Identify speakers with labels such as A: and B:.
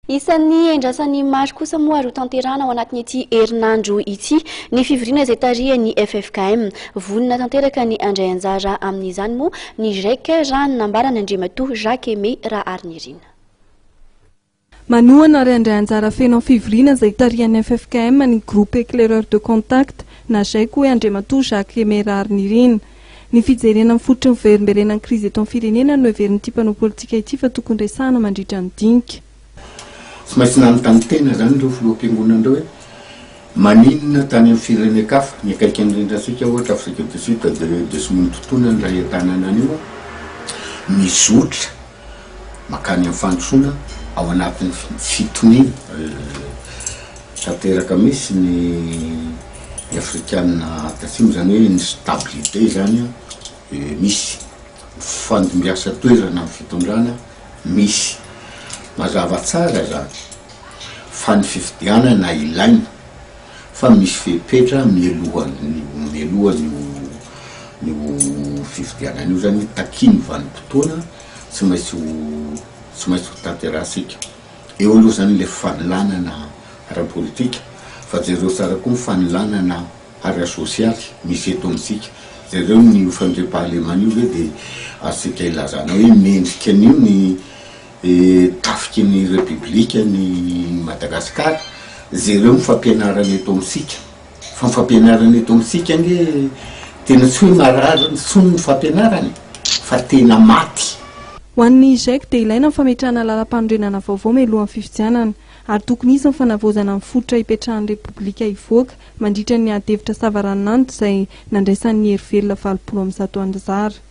A: Isan'ny endrasan'ny maro kosa moa ary hotanterahana ao anatin'ity herinandro ity ny fivoriana izay tarihan'ny ffkm. Vonona tanteraka ny handray anjara amin'izany moa ny GIEC raha ny nambaran'i Andriamatoa Jacques Aimé Raharinirina.
B: Manohana ary handray anjara feno amin'ny fivoriana izay tarihan'ny ffkm ny Groupe Eclaireur de Contact na GIEC hoy Andriamatoa Jacques Aimé Raharinirina. Ny fijerena ny fototry ny fiverimberenan'ny krizy eto amin'ny firenena no heverin'ity mpanao politika ity fa tokony resahana mandritra ny dinika.
C: Tsy maintsy nanontany tena izany ireo filoham-piangonana ireo hoe maninona tany amin'ny firenen-kafa, ny akaiky indrindra antsika ohatra Afrique du Sud dia Desmond Tutu nandray an-tanana an'io, mizotra mankany amin'ny fandrosoana ao anatin'ny fitoniana tanteraka mihitsy ny ny afrikana tatsimo izany hoe ny stabilité izany misy, ny fifandimbiasan-toerana amin'ny fitondrana misy. Mazava tsara izany fa ny fifidianana ilaina fa misy fepetra mialohan'ny mialohan'io io fifidianana io zany takian'ny vanim-potoana tsy maintsy ho tsy maintsy ho tanterahantsika. Eo aloha zany le fanolanana ara-politika fa jereo tsara koa ny fanolanana ara-sosialy misy eto amintsika. Jereo ny io fandriampahalemana io ve de azontsika ilazana hoe mendrika an'io ny tafiky ny Repoblikan'i Madagasikara. Jereo ny fampianarana eto amintsika. Fa ny fampianarana eto amintsika ange tena tsy hoe marary intsony ny fampianarana e, fa tena maty.
B: Ho an'ny GIEC dia ilaina ny fametrahana lalam-panorenana vaovao mialohan'ny fifidianana ary tokony hisy ny fanavaozana ny fototra hipetrahan'ny Repoblika hivoaka mandritra ny ady hevitra savaranonando izay nandraisan'ny Hery Velona 180 anjara.